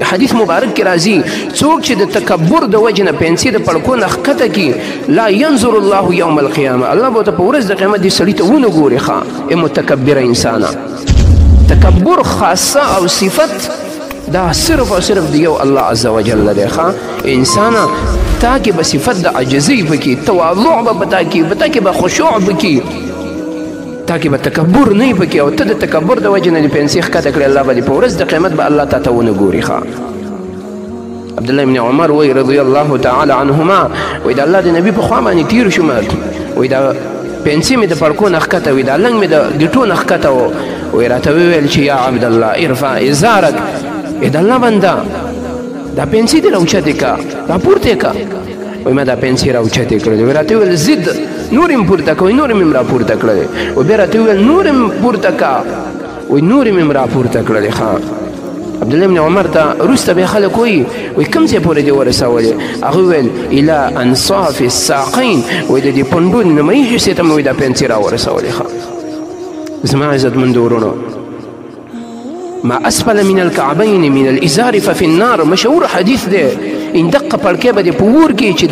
حدیث مبارک کې راځي، څوک چې د تکبر د وجې نه پنسي د پړکو نه ښکته کړي، لا ینظر الله یوم القیامه، الله به ورته په ورځ د قیامت دې سړي ته ونه ګوري. ښه ای متکبره انسانه، تکبر خاصه او صفت دا صرف او صرف د یو الله عز وجل دی. ښه انسانه، تا کې به صفت د عاجزۍ پکې، تواضع به په تا کې، په تا کې به خشوع پکې، تا کې به تکبر نه پکې، او ته د تکبر د وجې نه دې پنسي ښکته کړې، الله به دې په ورځ د قیامت به الله تا ته ونه ګوري. ښه عبدالله ابن عمر وایي رضی الله تعالی عنهما، وایي د الله د نبي په خوا باندې تېر شوم، وایي دا پنسي مې د پړکو نه ښکته وي، دا لنګ مې د ګټو نه ښکته و، وایي راته وویل چې یا عبدالله ارفع ازارک، ای د الله بنده دا پنسي دې راوچتې که، راپورته یې که. وایي ما دا پنسي راوچتې کړلې، وایي راته وویل زد، نور یې پورته که، وایي نور یې هم راپورته کړلې، وایي بیا راته وویل نور یې پورته که، وایي نور یې هم راپورته کړلې. ښه عبدالله ابن عمر ته وروسته بیا خلک وایي، وایي کوم ځای پورې دې ورسولې؟ هغه وویل الی انصاف الساقین، وایي د دې پنډو نیمایي حصې ته مې وایي دا پنسي راورسولې. ښه زما عزتمندو وروڼو، ما اسفل من الكعبين من الازار ففي النار، مشهور حدیث دی. ان دقه پړکی به دې په اور کې چې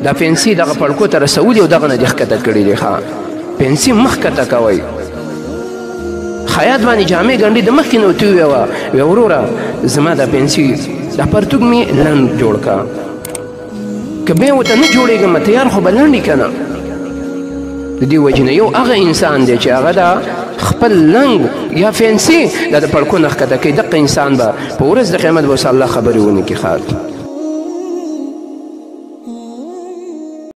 دا پنسي دغه پړکو ته رسولي او دغه نه دې ښکته کړي دي. ښه پنسي مه ښکته کوئ. خیاط باندې جامې ګنډي د مخکې نه ورته وویه، ویه وروره زما دا پنسي دا پرتوګ مې لنډ جوړ که، که بیا ورته نه جوړېږم تیار خو به لنډ که نه. د دې وجې نه یو هغه انسان دی چې هغه دا خپل لنګ یا فینسي دا د پړکو نه ښکته کوي، دقه انسان به په ورځ د قیامت به اوس الله خبرې ونه کړي. ښه.